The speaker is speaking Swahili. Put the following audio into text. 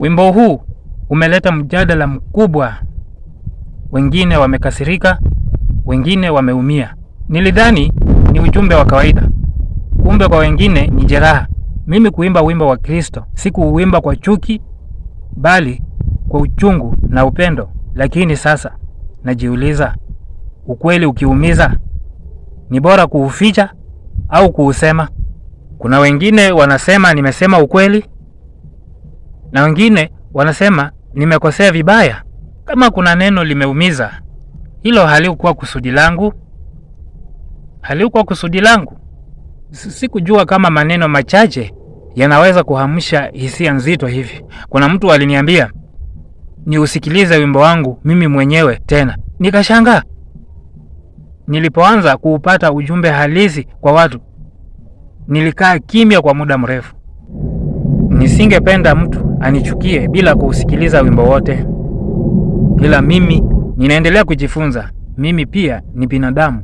Wimbo huu umeleta mjadala mkubwa. Wengine wamekasirika, wengine wameumia. Nilidhani ni ujumbe wa kawaida, kumbe kwa wengine ni jeraha. Mimi kuimba wimbo wa Kristo si kuuimba kwa chuki, bali kwa uchungu na upendo. Lakini sasa najiuliza, ukweli ukiumiza, ni bora kuuficha au kuusema? Kuna wengine wanasema nimesema ukweli, na wengine wanasema nimekosea vibaya. Kama kuna neno limeumiza, hilo halikuwa kusudi langu, halikuwa kusudi langu. Sikujua kama maneno machache yanaweza kuamsha hisia nzito hivi. Kuna mtu aliniambia niusikilize wimbo wangu mimi mwenyewe tena, nikashangaa nilipoanza kuupata ujumbe halisi kwa watu. Nilikaa kimya kwa muda mrefu. Nisingependa mtu anichukie bila kuusikiliza wimbo wote, ila mimi ninaendelea kujifunza. Mimi pia ni binadamu.